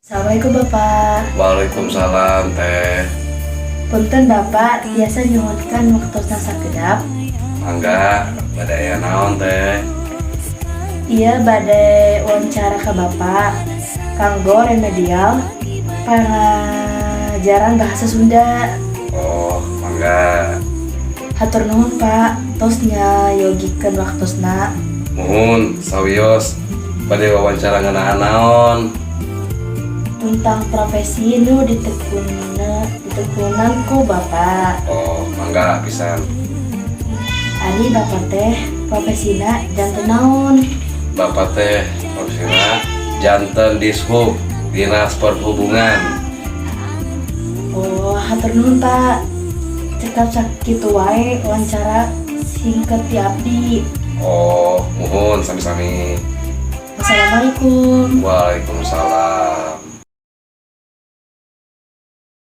Assalamualaikum, Bapak. Waalaikumsalam, Teh. Punten, Bapak, tiasa nyuhunkeun waktosna sakedap? Mangga, bade aya naon, Teh? Ieu bade wawancara ke Bapak kanggo remedial pengajaran bahasa Sunda. Oh, mangga. Hatur nuhun, Pak, tos nyayogikeun waktosna. Muhun, sawios. Bade wawancara ngeunaan naon? Tentang profesi nu ditekunan ku Bapak. Oh, mangga pisan. Ari Bapak teh profesina janten naon? Bapak teh profesina janten Dishub, Dinas Perhubungan. Oh, hatur nuhun, Pak. Cekap sakitu wae wawancara singkat ti abdi. Oh, muhun, sami-sami. Assalamualaikum. Waalaikumsalam.